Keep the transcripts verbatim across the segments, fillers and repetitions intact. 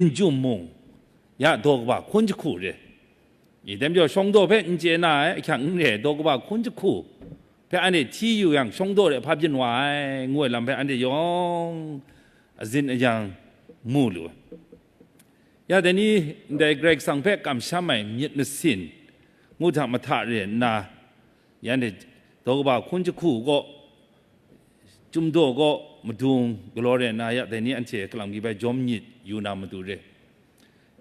n-, jum mung, ya daw kaba hkun jahku re. I, dai majaw shawng daw hpe n chye na ai ahkyang n re, daw kaba hkun jahku hpe anhte hti yu yang, shawng daw de hpa byin wa ai, ngu ai lam hpe anhte yawng azin ayang mu lu ai. Ya dai ni, ndai Karai Kasang hpe kamsham ai myit masin ngu hta mahta re nna, ya anhte daw kaba hkun jahku kaw, chyum daw kaw, madung galaw re nna, ya dai ni anhte kalang mi bai jawm myit yu na matu re.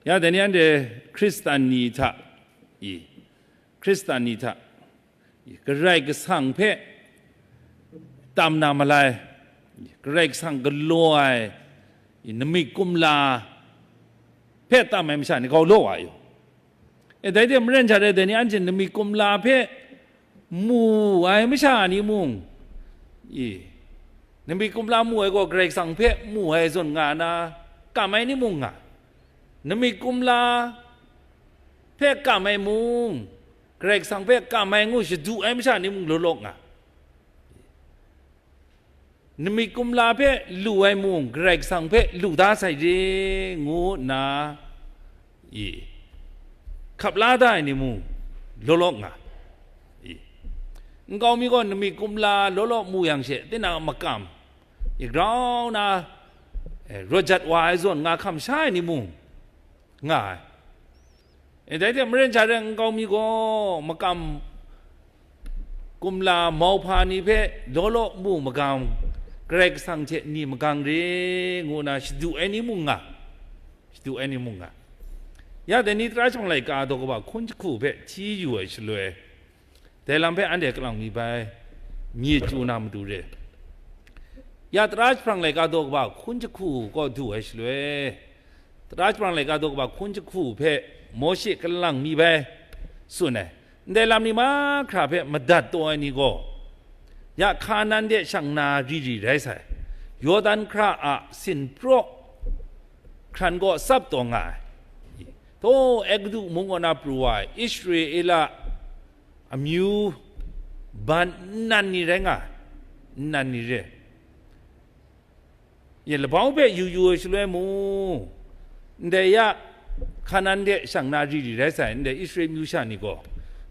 Ya dai ni anhte Hkristan ni hta, i, Hkristan ni hta, i, Karai Kasang hpe tam na malai, i, Karai Kasang galaw ai, i, namik kumla hpe tam ai masha ni gau law wa yu. E, dai hte maren sha re, dai ni anhte namik kumla hpe mu ai masha ni mung, i, namik kumla mu ai gaw Karai Kasang hpe mu ai zawn nga na, kam ai ni mung nga, namik kumla hpe kam ai mung, Karai Kasang hpe kam ai ngu shadu ai masha ni mung law law nga. Namik kumla hpe lu ai mung, Karai Kasang hpe lu da sai re, ngu nna, i, hkap la da ai ni mung, law law nga, i, nkau mi gaw namik kumla law law mu yang she, tinang a makam, i, grau na, e, rawt jat wa ai zawn nga hkam sha ai ni mung, nga ai. E, dai hte maren sha re nkau mi gaw, makam kumla mauhpa ni hpe law law mu magang, Karai Kasang hte ni magang re, ngu na shadu ai ni mung nga, shadu ai ni mung nga. Ya dai ni tara jahprang laika daw kaba hkun jahku hpe hti yu ai shaloi, dai lam hpe anhte kalang mi bai myit chyu na matu re. Ya tara jahprang laika daw kaba hkun jahku kaw du ai shaloi, tara jahprang laika daw kaba hkun jahku hpe Mawshe kalang mi bai tsun ai. Ndai lam ni mahkra hpe madat taw ai ni gaw, ya Hkanan de shang na ri ri rai sai, Yawdan hkra a sinpraw hkran kaw tsap taw nga ai. Taw, Egutu mung kaw na pru wa ai Israela amyu ban nnan ni rai nga ai, nnan ni re. Ye, labau hpe yu yu ai shaloi mu, ndai ya Hkanan de shang na ri ri rai sai, ndai Israel myu sha ni gaw,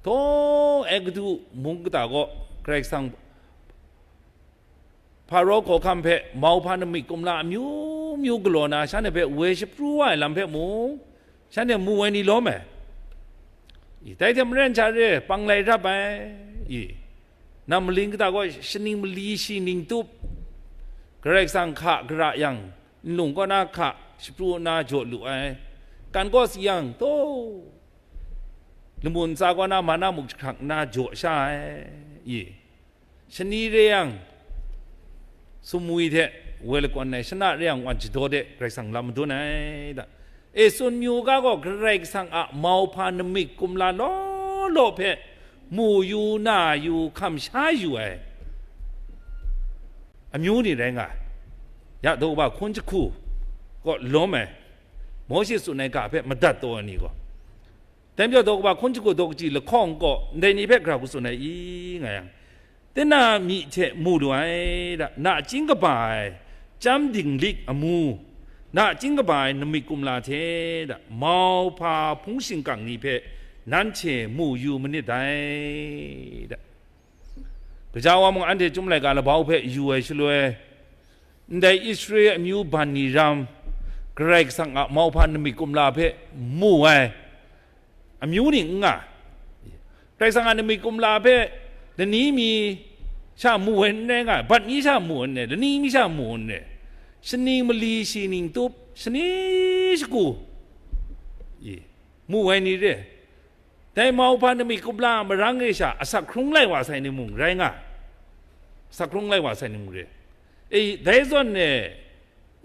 taw, Egutu mung kata kaw Karai Kasang Hparo hkawhkam hpe mauhpa namik kumla amyu myu galaw na, shanhte hpe woi shapru wa ai lam hpe mung, shanhte mu ai ni lawm ai. I, dai hte maren sha re, pang lai rap ai. I, nam maling kata gaw shaning mali shi ning tup, Karai Kasang hka gara yang, nlung kaw na hka shapru nna jaw lu ai. Kan kaw si yang, taw, lamu ntsa kaw na mana muk jahkrak nna jaw sha ai. I, shani re yang, sumwi hte woi lakawn ai, shana re yang, wan jadaw de Karai Kasang lam madun ai da. E, tsun myu ga gaw, Karai Kasang a mauhpa namik kumla law law hpe mu yu na yu hkam sha yu ai amyu ni rai nga ai. Ya daw kaba hkun jahku kaw lawm ai, Mawshe tsun ai ga hpe madat taw ai ni gaw, dai majaw daw kaba hkun jahku daw kaji lahkawng kaw ndai ni hpe gara hku tsun ai i, nga yang, tinang a myi hte mu lu ai da, nachying kaba ai chyam dinglik amu, nachying kaba ai namik kumla hte da, mauhpa hpung shingkang ni hpe nanhte mu yu manit dai da. Gaja wa mung anhte Chyum Laika labau hpe yu ai shaloi, ndai Israel amyu ban ni ram, Karai Kasang a mauhpa namik kumla hpe mu ai amyu ni n nga. Karai Kasang a namik kumla hpe lani mi sha mu ai n rai nga, bat mi sha mu ai n rai, lani mi sha mu ai n rai, shaning mali shi ning tup, shani shagu, i, mu ai ni re. Dai mauhpa namik kumla marang e sha asak hkrung lai wa sai ni mung rai nga, asak hkrung lai wa sai ni mung re. E, dai zawn e,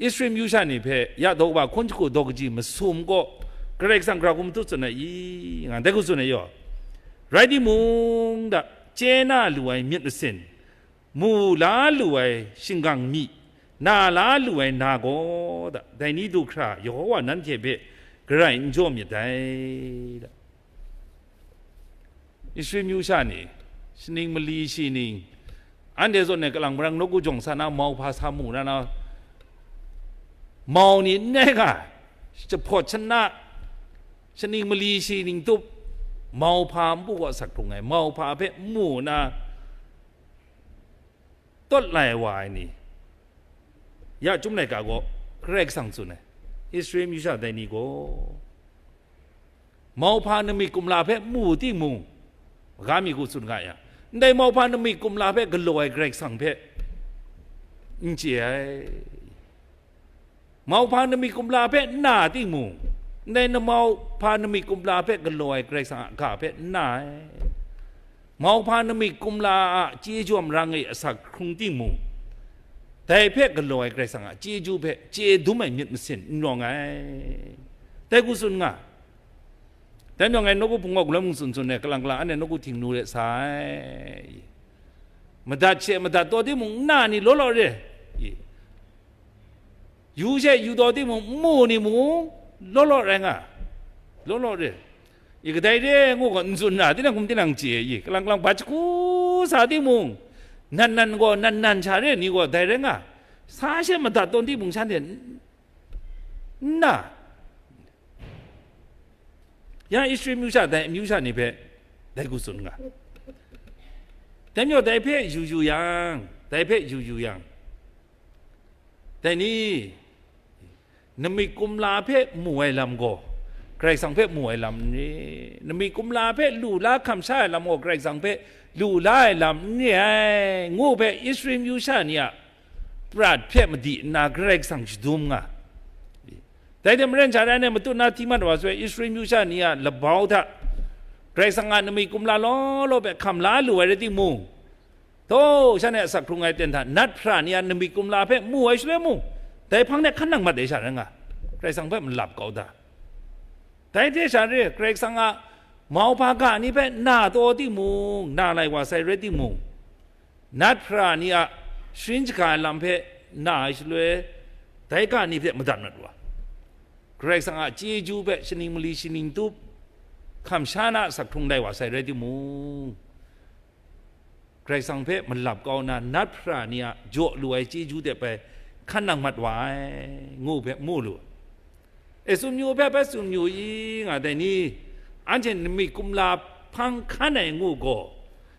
Israel myu sha ni hpe ya daw kaba hkun jahku daw kaji masum kaw Karai Kasang gara hku matut tsun ai i, nga dai hku tsun ai yaw. Rai timung, da, chye na lu ai myit masin, mu la lu ai shingkang myi, na la lu ai na gaw, da, dai ni du hkra Yehova nanhte hpe garai n jaw myit dai, da. Israel myu sha ni, shaning mali shi ning, anhte zawn e kalang marang nawku jawng sa na, mauhpa sa mu na na, mau ni n rai nga ai. Jahpawt shana, shaning mali shi ning tup, mauhpa npu kaw asak hkrung ai, mauhpa hpe mu na tawt lai wa ai ni, ya Chyum laika gaw Karai Kasang tsun ai, Israel masha dai ni gaw, mauhpa namik kumla hpe mu timung, maga mi ku tsun nga yang, ndai mauhpa namik kumla hpe galaw ai Karai Kasang hpe n chye ai. Mauhpa namik kumla hpe n na timung, ndai na mauhpa namik kumla hpe galaw ai Karai Kasang a ga hpe n na ai. Mauhpa namik kumla a chyeju a marang e asak hkrung timung, dai hpe galaw ai Karai Kasang a chyeju hpe chye dum ai myit masin n rawng ai. Dai ku tsun nga. Dai majaw ngai nawku hpung gaw galoi mung tsun tsun e, kalang kalang anhte nawku htingnu de sa ai. Madat she madat taw timung, n na ni law law re. Yu she yu taw timung, n mu ni mung, law law rai nga, law law re. I kadai re ngu gaw, n tsun na, tinang hkum tinang chye i, kalang kalang bat shagu sa timung, nan nan gaw, nan nan sha re ni gaw, dai rai nga, sa she madat tawn timung, shanhte n-, n na, ya Israel amyu sha dai amyu sha ni hpe dai ku tsun nga. Dai majaw dai hpe yu yu yang, dai hpe yu yu yang, dai ni, namik kumla hpe mu ai lam gaw, Karai Kasang hpe mu ai lam n re, namik kumla hpe lu la hkam sha ai lam gaw, Karai Kasang hpe lu la ai lam n re ai, ngu hpe Israel amyu sha ni a prat hpe madi nna Karai Kasang shadum nga. Dai hte maren sha rai nna matut na hti mat wa sai, Israel amyu sha ni a labau hta Karai Kasang a namik kumla law law hpe hkam la lu ai rai timung, taw, shanhte asak hkrung ai ten hta nat hpra ni a namik kumla hpe mu ai shaloi mung, dai hpang de hkan nang mat ai sha rai nga, Karai Kasang hpe malap kau da. Dai hte sha re, Karai Kasang a mauhpa ga ni hpe na taw timung, na lai wa sai rai timung, nat hpra ni a sharin shaga ai lam hpe na ai shaloi, dai ga ni hpe madat mat wa. Karai Kasang a chyeju hpe shaning mali shaning tup, hkam sha na asak hkrung lai wa sai rai timung, Karai Kasang hpe malap kau na nat hpra ni a jaw lu ai chyeju de bai hkan nang mat wa ai, ngu hpe mu lu. E, tsun yu hpe bai tsun yu i nga dai ni, anhte namik kumla hpang hkan ai ngu gaw,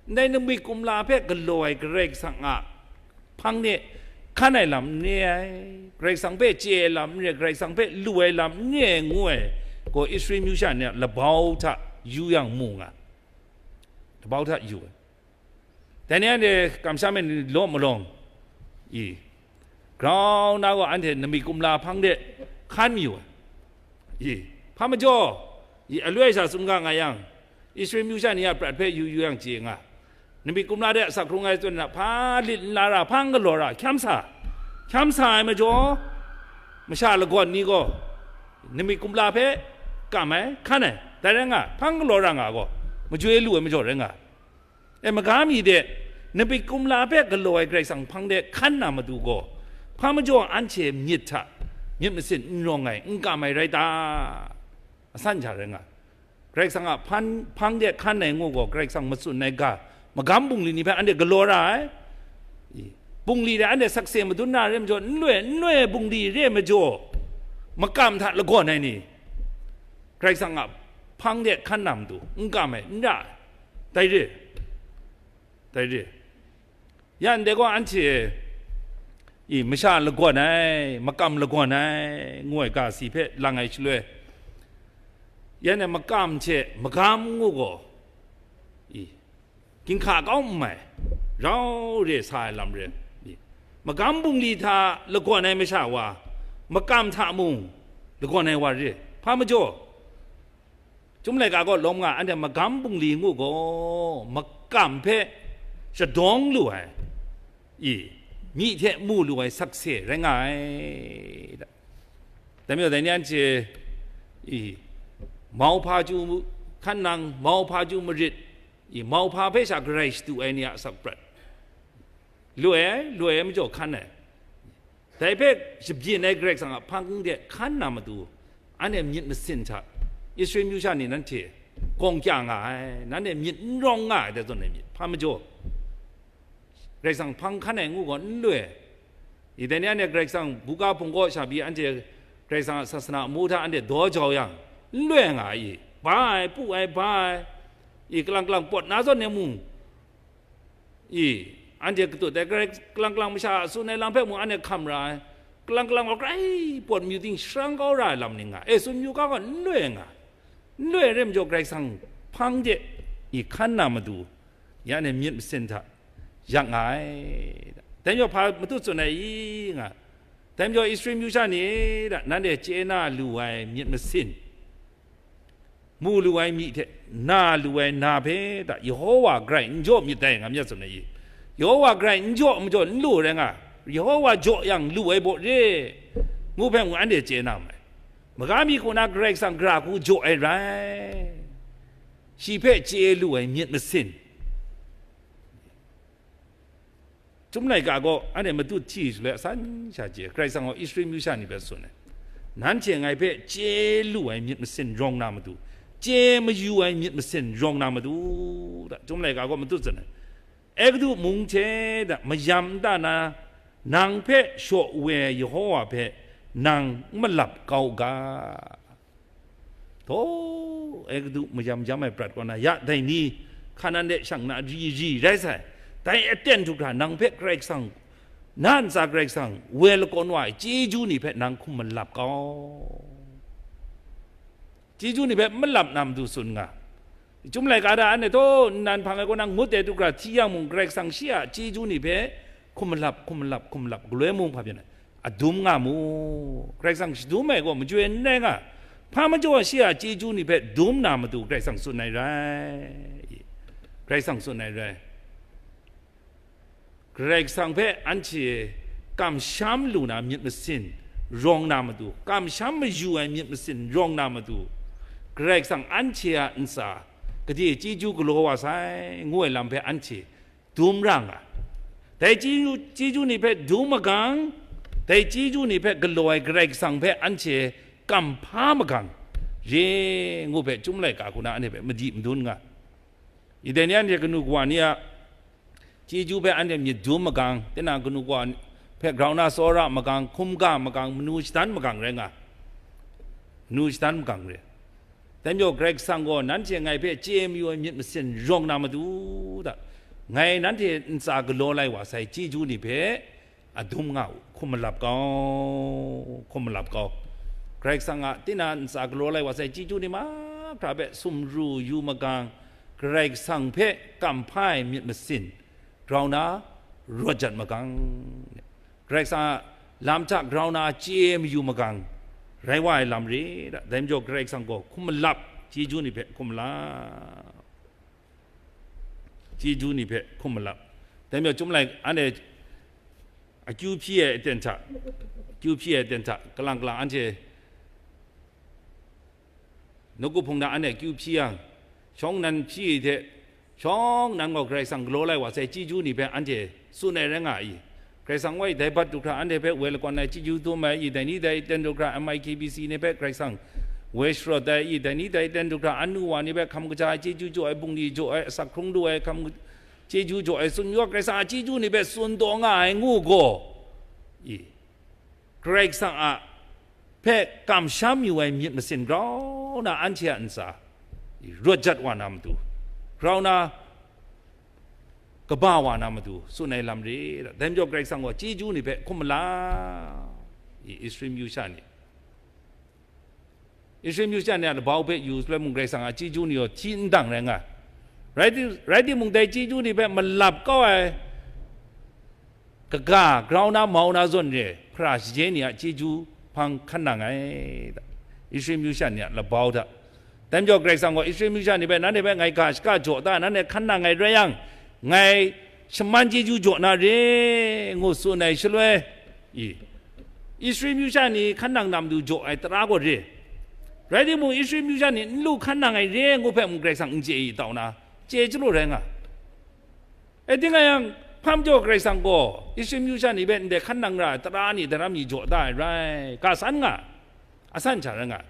ndai namik kumla hpe galaw ai Karai Kasang a hpang de hkan ai lam n re ai, Karai Kasang hpe chye ai lam n re, Karai Kasang hpe lu ai lam n re ai ngu ai gaw, Israel amyu sha ni a labau hta yu yang mu nga, labau hta yu ai. Dai ni anhte kamsham ai ni law malawng i, grau na gaw anhte namik kumla hpang de hkan mayu ai. I, hpa majaw, i, aloi sha tsun ga nga yang, Israel amyu sha ni a prat hpe yu yu yang chye nga, namik kumla de asak hkrung ai tsun na, hpa lit n la ra, hpa n galaw ra, hkyam sa, hkyam sa ai majaw, masha lagawn ni gaw namik kumla hpe kam ai, hkan ai, dai rai nga, hpa n galaw ra nga gaw, majoi lu ai majaw rai nga. E, maga mi de, namik kumla hpe galaw ai Karai Kasang hpang de hkan na matu gaw, hpa majaw anhte myit hta myit masin n rawng ai, n kam ai rai ta? Asan sha rai nga. Karai Kasang a hpan, hpang de hkan ai ngu gaw, Karai Kasang matsun ai ga, magam bungli ni hpe anhte galaw ra ai. I, bungli de anhte sakse madun na re majaw, n loi, n loi bungli re majaw, makam hta lagawn ai ni, Karai Kasang a hpang de hkan na matu, n kam ai, n ra ai. Dai re, dai re. Ya ndai gaw anhte, i, masha lagawn ai, makam lagawn ai, ngu ai ga si hpe lang ai shaloi, ya ndai makam hte magam ngu gaw, i, ginhka kau n mai, rau re sa ai lam re. I, magam bungli hta lagawn ai masha wa, makam hta mung lagawn ai wa re. Hpa majaw, Chyum laika gaw lawm nga, anhte magam bungli ngu gaw, makam hpe shadawng lu ai, i, myi hte mu lu ai sakse rai nga ai. Dai majaw, dai ni anhte, i, mauhpa chyu hkan nang, mauhpa chyu marit, i, mauhpa hpe sha garai shadu ai ni a asak prat, loi ai, loi ai majaw hkan ai. Dai hpe shabyin ai Karai Kasang a hpang de hkan na matu, anhte myit masin hta Israel amyu sha ni nanhte gawng kya nga ai, nanhte myit n rawng nga ai, dai zawn ai myit hpa majaw, Karai Kasang hpang hkan ai ngu gaw n loi. I, dai ni anhte Karai Kasang buga hpung kaw sha pyi anhte Karai Kasang a sasana amu hta anhte daw jau yang, n loi nga ai i, ba ai, pu ai, ba ai, i, kalang kalang pawt na zawn e mung, i, anhte katut ai, Karai, kalang kalang masha a tsun ai lam hpe mung anhte hkam ra ai, kalang kalang gaw grai pawt mayu ting sharang kau ra ai lam ning nga, e, tsun mayu ga gaw n loi nga, n loi ai rai majaw, Karai Kasang hpang de i hkan na matu, ya anhte myit masin hta yak nga ai. Dai majaw hpa matut tsun ai i nga, dai majaw Israel myu sha ni da, nanhte chye na lu ai myit masin, mu lu ai myi hte na lu ai na hpe da, Yehowa grai n jaw myit dai, nga myit tsun ai i? Yehowa grai n jaw majaw n lu rai nga, Yehowa jaw yang lu ai baw re, ngu hpe mung anhte chye na mai. Maga mi hku na Karai Kasang gara hku jaw ai rai, shi hpe chye lu ai myit masin. Chyum laika gaw anhte matut hti shaloi asan sha chye, Karai Kasang gaw Israel myu sha ni hpe tsun ai, nanhte ngai hpe chye lu ai myit masin rawng na matu, chye mayu ai myit masin rawng na matu, da, Chyum laika gaw matut tsun ai. Egutu mung hte da, mayam nta na nang hpe shaw we ai Yehowa hpe nang n malap kau u ga. Htaw, Egutu mayam yam ai prat kaw na, ya dai ni, Hkanan de shang na ri ri rai sai, dai aten hkra nang hpe Karai Kasang, na ntsa Karai Kasang woi lakawn wa ai chyeju ni hpe nang hkum malap kau. Chyeju ni hpe malap na matu tsun nga. Chyum laika da anhte htaw nnan hpang ai kaw na ngut ai hkra hti yang mung, Karai Kasang shi a chyeju ni hpe hkum malap, hkum malap, hkum malap, galoi mung hpa byin ai. Adum nga mu. Karai Kasang shadum ai gaw majoi n rai nga. Hpa majaw shi a chyeju ni hpe dum na matu Karai Kasang tsun ai rai. Karai Kasang tsun ai rai. Karai Kasang hpe anhte kamsham lu na myit masin rawng na matu, kamsham mayu ai myit masin rawng na matu, Karai Kasang anhte a ntsa gade chyeju galaw wa sai, ngu ai lam hpe anhte dum ra nga. Dai chyeju, chyeju ni hpe dum magang, dai chyeju ni hpe galaw ai Karai Kasang hpe anhte kam hpa magang, re ngu hpe Chyum laika hku na anhte hpe madi madun nga. Idai ni anhte kanu kawa ni a chyeju hpe anhte myit dum magang, tinang kanu kawa hpe grau na tsawra magang, hkum ga magang, manu shadan magang rai nga. Manu shadan magang re. Dai majaw Karai Kasang gaw nanhte ngai hpe chye mayu ai myit masin rawng na matu da, ngai nanhte ntsa galaw lai wa sai chyeju ni hpe adum nga u, hkum malap kau, hkum malap kau. Karai Kasang a tinang ntsa galaw lai wa sai chyeju ni mahkra hpe sumru yu magang, Karai Kasang hpe kam hpa ai myit masin grau na rawt jat magang, Karai Kasang a lam hta grau na chye mayu magang, rai wa ai lam re da. Dai majaw Karai Kasang gaw hkum malap, chyeju ni hpe hkum malap, chyeju ni hpe hkum malap. Dai majaw Chyum lai, anhte akyu hpyi ai aten hta, akyu hpyi ai aten hta, kalang kalang anhte nawku hpung na anhte akyu hpyi yang, shawng nnan hpyi ai hte, shawng nnan gaw Karai Kasang galaw lai wa sai chyeju ni hpe anhte tsun ai rai nga i? Karai Kasang woi dai bat du hkra anhte hpe woi lakawn ai chyeju dum ai i? Dai ni dai aten du hkra M I K B C ni hpe Karai Kasang woi sharawt ai i? Dai ni dai aten du hkra anu wa ni hpe hkam kaja ai chyeju jaw ai, bungli jaw ai, asak hkrung lu ai, hkam chyeju jaw ai, tsun yu ai, Karai Kasang a chyeju ni hpe tsun taw nga ai ngu gaw, i, Karai Kasang a hpe kamsham yu ai myit masin grau na anhte a ntsa rawt jat wa na matu, grau na kaba wa na matu tsun ai lam re. Dai majaw Karai Kasang gaw chyeju ni hpe hkum mala, i, Israel myu sha ni. Israel myu sha ni a labau hpe yu shaloi mung, Karai Kasang a chyeju ni gaw hti n dang rai nga. Rai ti-, rai timung, dai chyeju ni hpe malap kau ai kaga grau na mau na zawn re, hpara shaje ni a chyeju hpang hkan nang ai, Israel myu sha ni a labau hta. Dai majaw Karai Kasang gaw Israel myu sha ni hpe, nanhte hpe ngai ga shaka jaw da, nanhte hkan nang ai rai yang, ngai shaman chyeju jaw na re, ngu tsun ai shaloi, i, Israel myu sha ni hkan nang na matu jaw ai tara gaw re. Rai timung, Israel myu sha ni n lu hkan nang ai re ngu hpe mung Karai Kasang n chye i, tau na chye chyalu rai nga. E, ting a yang, hpa majaw Karai Kasang gaw Israel myu sha ni hpe ndai hkan nang ra ai tara ni, daram ni jaw da ai rai, ga san nga, asan hta rai nga.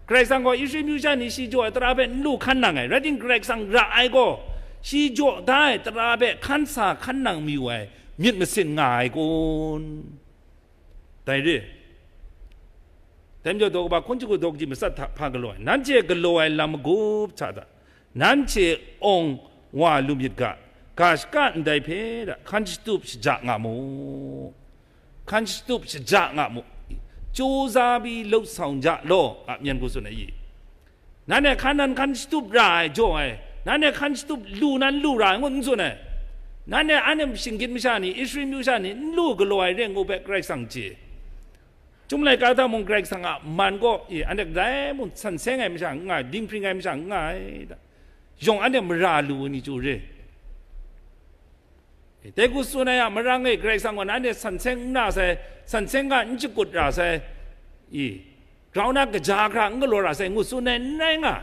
Karai Kasang gaw Israel myu sha ni shi jaw ai tara hpe n lu hkan nang ai, rai timung, Karai Kasang ra ai gaw, shi jaw da ai tara hpe hkan sa hkan nang mayu ai myit masin nga ai kun? Dai re. Dai majaw daw kaba hkun shagu daw kaji matsat hta hpa galaw ai, nanhte galaw ai lam magup hta da, nanhte awng wa lu myit ga, ga shaka ndai hpe da, hkan shatup shaja nga mu, hkan shatup shaja nga mu, chyu za bi lawt sau ja law, a myen hku tsun ai i. Nanhte hkan nan hkan shatup ra ai jaw ai, nanhte hkan shatup lu nan lu ra ai ngut n tsun ai. Nanhte anhte shinggyit masha ni, Israel myu sha ni n lu galaw ai re ngu hpe Karai Kasang chye. Chyum laika hta mung Karai Kasang a man gaw, e, anhte kadai mung san seng ai masha n nga ai, dinghpring ai masha n nga ai, da. Yawng anhte mara lu ai ni chyu re. E, dai hku tsun ai a marang e, Karai Kasang gaw nanhte san seng n ra sai, san seng ga n shakut ra sai, i, grau na kaja hkra n galaw ra sai, ngu tsun ai n rai nga.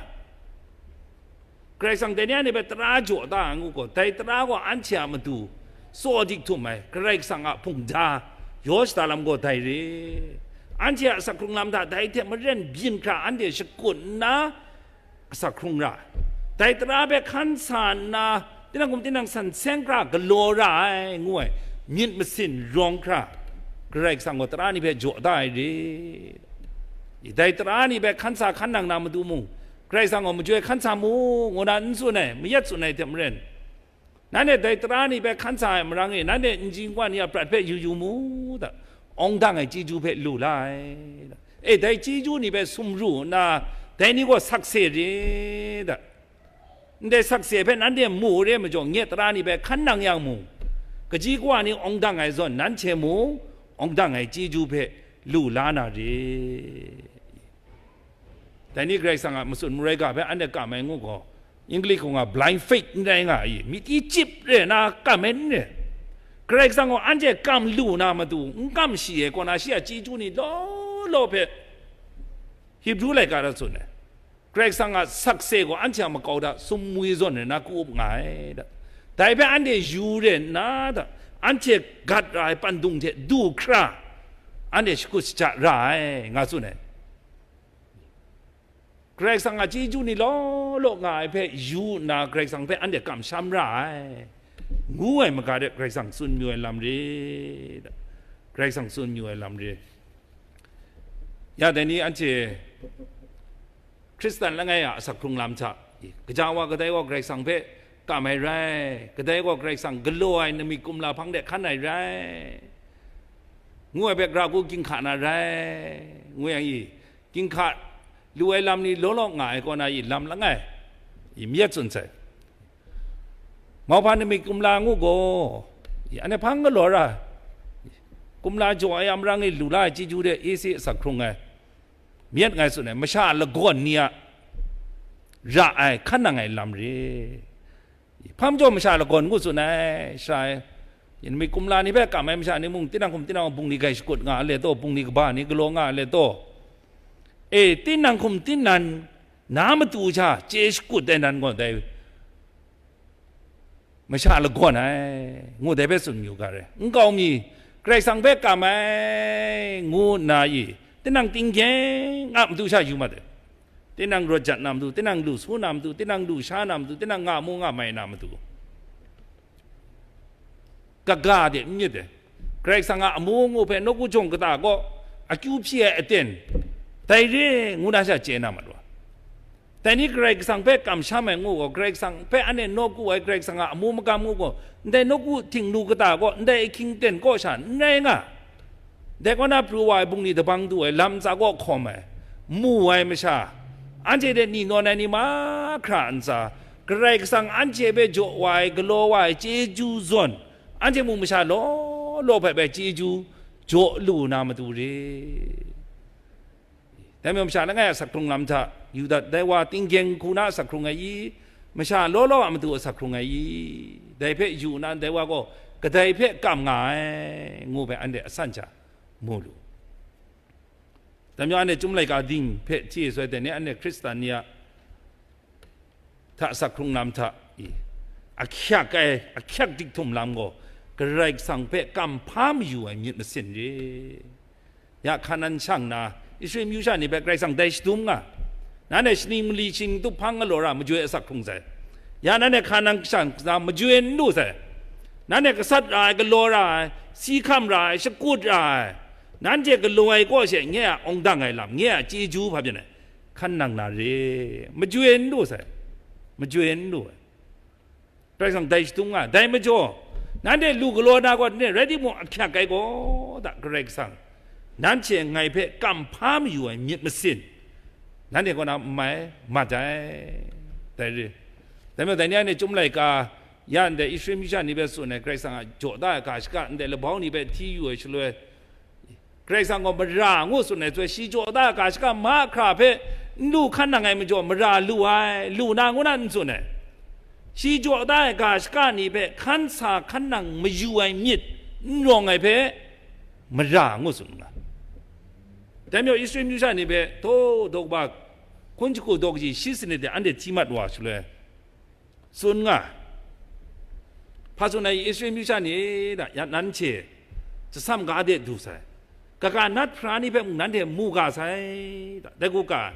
Karai Kasang dai ni anhte hpe tara jaw da ai ngu gaw, dai tara gaw anhte a matu tsaw dik htum ai, Karai Kasang a hpungda yaw shada lam gaw dai re. Anhte a asak hkrung lam hta dai hte maren byin hkra anhte shakut nna, asak hkrung ra ai. Dai tara hpe hkan sa nna, tinang hkum tinang san seng hkra galaw ra ai, ngu ai myit masin rawng hkra, Karai Kasang gaw tara ni hpe jaw da ai re. I, dai tara ni hpe hkan sa hkan nang na matu mung, Karai Kasang gaw majoi hkan sa mu, ngu na n tsun ai, mayat tsun ai hte maren, nanhte dai tara ni hpe hkan sa ai marang e, nanhte nji nkwa ni a prat hpe yu yu mu da, awng dang ai chyeju hpe lu la ai da. E, dai chyeju ni hpe sumru nna, dai ni gaw sakse re da. Ndai sakse hpe nanhte mu re majaw, nye tara ni hpe hkan nang yang mung, kaji kawa ni awng dang ai zawn, nanhte mung awng dang ai chyeju hpe lu la na re. Dai ni Karai Kasang a matsun maroi ga hpe anhte kam ai ngu gaw, English hku nga blind faith n rai nga ai, myit chyip re na kam ai n re. Karai Kasang gaw anhte kam lu na matu, n kam shi ai, kaw na shi a chyeju ni law law hpe Hebru laika hta tsun ai. Karai Kasang a sakse gaw anhte a makau hta sumwi zawn re na ku up nga ai da. Dai hpe anhte yu re nna da, anhte gat ra ai pandung hte du hkra, anhte shakut shaja ra ai, nga tsun ai. Karai Kasang a chyeju ni law law nga ai hpe yu nna, Karai Kasang hpe anhte kamsham ra ai, ngu ai maga de Karai Kasang tsun mayu ai lam re da. Karai Kasang tsun mayu ai lam re. Ya dai ni anhte Hkristan langai a asak hkrung lam hta, gaja wa kadai gaw Karai Kasang hpe kam ai rai, kadai gaw Karai Kasang galaw ai namik kumla hpang de hkan ai rai, ngu ai hpe gara hku ginhka na rai, ngu yang i, ginhka lu ai lam ni law law nga ai kaw na i lam langai i myit tsun sai. Mauhpa namik kumla ngu gaw, i, anhte hpang galaw ra, kumla jaw ai a marang e lu la ai chyeju de isi asak hkrung ai, myit ngai tsun ai, masha lagawn ni a ra ai, hkan nang ai lam re. Hpa majaw masha lagawn ngu tsun ai, sha ai, namik kumla ni hpe kam ai masha ni mung, tinang hkum tinang bungli gai shakut nga a le taw, bungli kaba ni galaw nga a le taw, e, tinang hkum tinang na matu sha chye shakut ai nan gaw dai masha lagawn ai, ngu dai hpe tsun mayu ga re. Nkau mi, Karai Kasang hpe kam ai, ngu nna i, tinang tinggyeng a matu sha yu mat ai. Tinang rawt jat na matu, tinang lu su na matu, tinang lu sha na matu, tinang nga mu nga mai na matu, kaga de n myit ai. Karai Kasang a amu ngu hpe nawku jawng kata kaw akyu hpyi ai aten, dai re ngu na sha chye na mat wa. Dai ni Karai Kasang hpe kamsham ai ngu gaw, Karai Kasang hpe anhte nawku ai Karai Kasang a amu magam ngu gaw, ndai nawku htingnu kata kaw, ndai ahkying ten kaw sha n rai nga. Dai kaw na pru wa ai bungli dabang du ai lam ntsa kaw hkawm ai, mu ai masha, anhte de ni nawn ai ni mahkra ntsa, Karai Kasang anhte hpe jaw wa ai, galaw wa ai chyeju zawn, anhte mung masha law law hpe bai chyeju jaw lu na matu re. Dai majaw masha langai a asak hkrung lam hta, Yuda dai wa tinggyeng hku na asak hkrung ai i, masha law law a matu asak hkrung ai i, dai hpe yu na, dai wa gaw kadai hpe kam nga ai, ngu hpe anhte asan sha mu lu. Dai majaw anhte Chyum laika ding hpe hti soi, dai ni anhte Hkristan ni a hta asak hkrung lam hta i, ahkyak ai, ahkyak dik htum lam gaw, Karai Kasang hpe kam hpa mayu ai myit masin re. Ya Hkanan shang na, Israel myu sha ni hpe Karai Kasang dai shadum nga, nanhte shaning mali shingtup hpang galaw ra majoi asak hkrung sai. Ya nanhte Hkanan shang na majoi n lu sai. Nanhte gasat ra ai, galaw ra ai, si hkam ra ai, shakut ra ai, Nanhte galaw ai kaw she nye a awng dang ai lam, nye a chyeju hpa byin ai, hkan nang na re, majoi n lu sai, majoi n lu ai. Karai Kasang dai shadung nga, dai majaw, nanhte lu galaw na gaw, ne rai timung, ahkyak ai gaw, da Karai Kasang, nanhte ngai hpe kamhpa mayu ai myit masin, nanhte kaw na n mai mat ai. Dai re, dai majaw, dai ni anhte Chyum laika, ya ndai Israel masha ni hpe tsun ai, Karai Kasang a jaw da ai ga shaka, ndai labau ni hpe hti yu ai shaloi, Karai Kasang gaw mara ngu tsun ai, tsun ai, shi jaw da ai ga shaka mahkra hpe n lu hkan nang ai majaw, mara lu ai, lu na ngu na n tsun ai. Shi jaw da ai ga shaka ni hpe hkan sa hkan nang mayu ai myit n rawng ai hpe, mara ngu tsun nga. Dai majaw Israel masha ni hpe, taw, daw kaba hkun jahku daw kaji shi sanit de anhte hti mat wa shaloi, tsun nga. Hpa tsun ai, Israel masha ni, da, ya nanhte jasam ga de du sai, kaga nat hpra ni hpe mung nanhte mu ga sai, da, dai hku ga,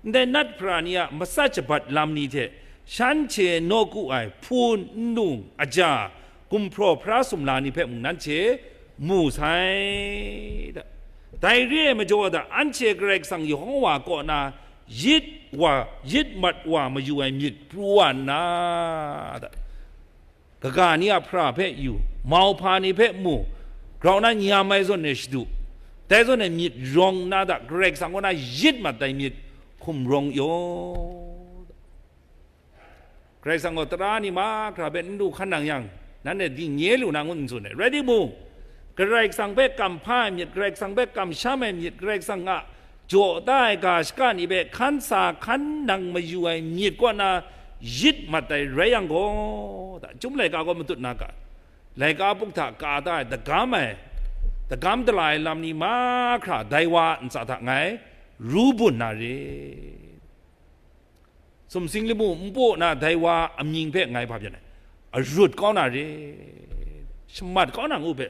ndai nat hpra ni a matsat shabat lam ni hte shanhte nawku ai hpun, nlung, aja, gumhpraw hpara sumla ni hpe mung nanhte mu sai, da. Dai re ai majaw, da, anhte Karai Kasang Yehova kaw na yit wa, yit mat wa mayu ai myit pru wa nna, da, kaga ni a hpara hpe yu, mauhpa ni hpe mu, grau na nyam ai zawn e shadu, dai zawn e myit rawng nna, da, Karai Kasang kaw na yit mat ai myit hkum rawng yaw, da. Karai Kasang gaw tara ni mahkra hpe n lu hkan nang yang, nanhte ding nye lu na ngu n tsun ai. Rai timung, Karai Kasang hpe kamhpa ai myit, Karai Kasang hpe kamsham ai myit, Karai Kasang a jaw da ai ga shaka ni hpe hkan sa hkan nang mayu ai myit kaw na yit mat ai rai yang gaw, da, Chyum laika gaw matut na ga, laika buk hta ka da ai, dagam ai, dagam dala ai lam ni mahkra dai wa a ntsa hta ngai ru bun na re. Sumsing lamu npu na dai wa amying hpe ngai hpa byan ai, arut kau na re, shamat kau na ngu hpe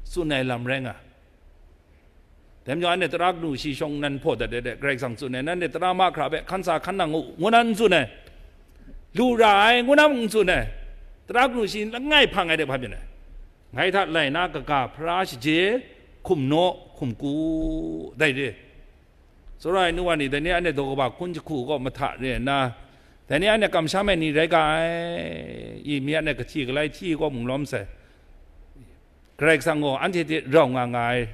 tsun ai lam rai nga. Dai majaw, anhte tara kanu shi shawng nan hpaw dat ai de, Karai Kasang tsun ai, nanhte tara mahkra hpe hkan sa hkan nang u, ngu na n tsun ai, lu ra ai, ngu na mung n tsun ai, tara kanu shi langai hpang ai de hpa byan ai, ngai hta lai na kaga hpara shaje, hkum naw, hkum ku, dai re. Tsawra ai nu wa ni, dai ni anhte daw kaba hkun jahku kaw mahta re nna, dai ni anhte kamsham ai ni rai ga ai, i mi anhte kahti galai hti kaw mung lawm sai. Karai Kasang gaw anhte hte rau nga nga ai,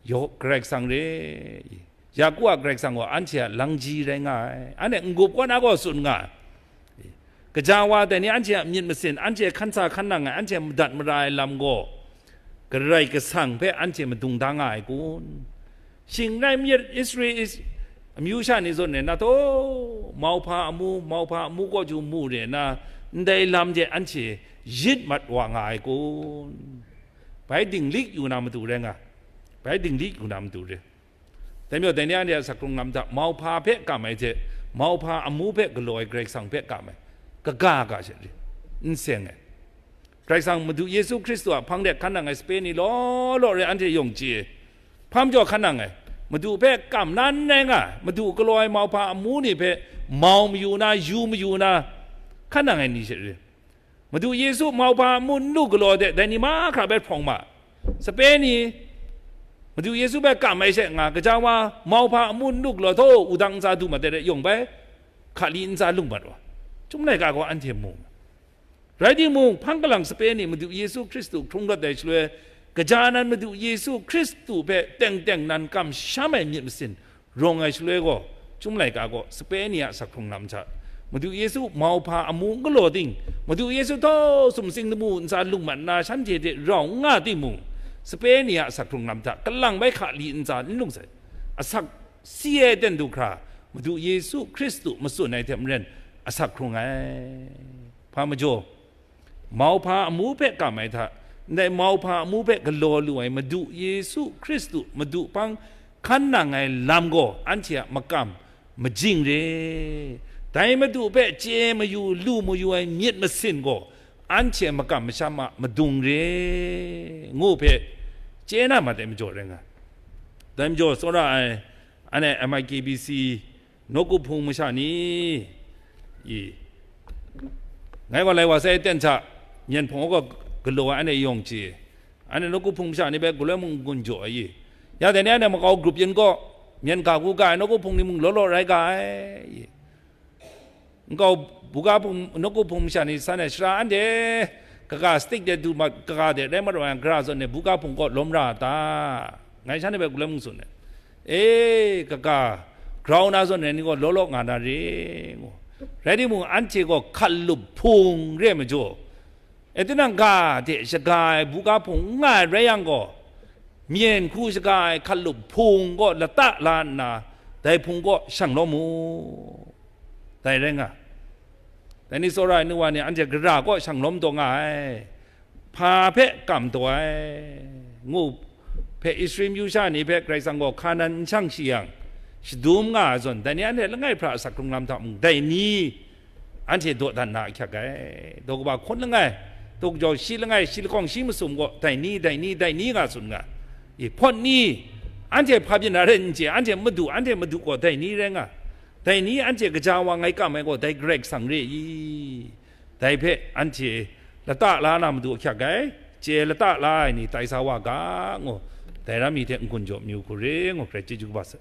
yaw Karai Kasang re, i, Yaku a Karai Kasang gaw anhte a langji rai nga ai, anhte n-gup kaw na gaw tsun nga ai. Kaja wa dai ni anhte a myit masin, anhte hkan sa hkan nang ai, anhte madat mara ai lam gaw, Karai Kasang hpe anhte madung da nga ai kun? Shing rai myit, Israel is-, amyu sha ni zawn e, na taw, mauhpa amu, mauhpa amu kaw ju mu re na, ndai lam de anhte yit mat wa nga ai kun? Bai dinglik yu na matu rai nga, bai dinglik yu na matu re. Dai majaw, dai ni anhte a asak hkrung lam hta, mauhpa hpe kam ai hte, mauhpa amu hpe galaw ai Karai Kasang hpe kam ai, kaga ga she ri, n seng ai. Karai Kasang Madu Yesu Hkristu a hpang de hkan nang ai sape ni law law re, anhte yawng chye ai. Hpa majaw hkan nang ai, Madu hpe kam na n rai nga, Madu galaw ai mauhpa amu ni hpe mau mayu na, yu mayu na, hkan nang ai ni she ri. Madu Yesu mauhpa amu n lu galaw de, dai ni mahkra bai hprawng ma. Sape ni, Madu Yesu bai kam ai she nga, gaja wa mauhpa amu n lu galaw, taw, wudang ntsa du mat de, yawng bai hkali ntsa lung mat wa. Chyum laika gaw anhte mu. Rai timung, hpang kalang sape ni Madu Yesu Hkristu hkrung rawt ai shaloi, gaja nan Madu Yesu Hkristu hpe teng teng nan kamsham ai myit masin, rawng ai shaloi gaw, Chyum laika gaw sape ni a asak hkrung lam hta, Madu Yesu mauhpa amu n galaw ting, Madu Yesu taw sumsing lamu ntsa lung mat nna shanhte hte rau n nga timung, sape ni a asak hkrung lam hta kalang bai hkali ntsa n lung sai. Asak si ai ten du hkra, Madu Yesu Hkristu matsun ai hte maren asak hkrung ai. Hpa majaw, mauhpa amu hpe kam ai hta, ndai mauhpa amu hpe galaw lu ai Madu Yesu Hkristu Madu hpang hkan nang ai lam gaw anhte a makam majing re. Dai Madu hpe chye mayu, lu mayu ai myit masin gaw anhte a makam masham a madung re, ngu hpe chye na mat ai majaw rai nga. Dai majaw, tsawra ai, anhte M I K B C nawku hpung masha ni, i, ngai wa lai wa sai ten hta, myen hpawng gaw galaw ai, anhte yawng chye, anhte nawku hpung masha ni hpe galoi mung n-gun jaw ai, i, Ya dai ni anhte makau grup yin gaw, myen ga gu ga ai nawku hpung ni mung law law rai ga ai. Nkau buga hpung, nawku hpung masha ni san ai shara anhte kaga stick de du mat, kaga de rai mat wa yang, gara zawn e buga hpung kaw lawm ra a ta? Ngai shanhte hpe gulem mung tsun ai. E, kaga grau na zawn e ni gaw law law nga na re, ngu. Rai timung, anhte gaw hkalup hpung re ai majaw, e, tinang ga de shaga ai buga hpung n nga ai rai yang gaw, myen hku shaga ai hkalup hpung kaw lata la nna, dai hpung kaw shang lawm mu. Dai rai nga, dai ni tsawra ai nu wa ni anhte gara kaw shang lawm taw nga ai, hpa hpe kam taw ai, ngu hpe Israel myu sha ni hpe Karai Kasang gaw Hkanan n shang shi yang, shadum nga ai zawn, dai ni anhte langai hpra asak hkrung lam hta mung, dai ni anhte dawdan na ahkyak ai. Daw kaba hkawn langai, daw kajau shi langai, shi lahkawng shi masum gaw, dai ni, dai ni, dai ni nga tsun nga. I, hpawt ni, anhte hpa byin na rai n chye, anhte madu, anhte madu gaw dai ni rai nga. Dai ni anhte kaja wa ngai kam ai gaw, dai Karai Kasang re i? Dai hpe anhte lata la na madu ahkyak ai, chye lata la ai ni tai sa wa ga, ngu, dai ram mi hte n-gun jaw myu hku re, ngu, Karai chyeju kaba sa.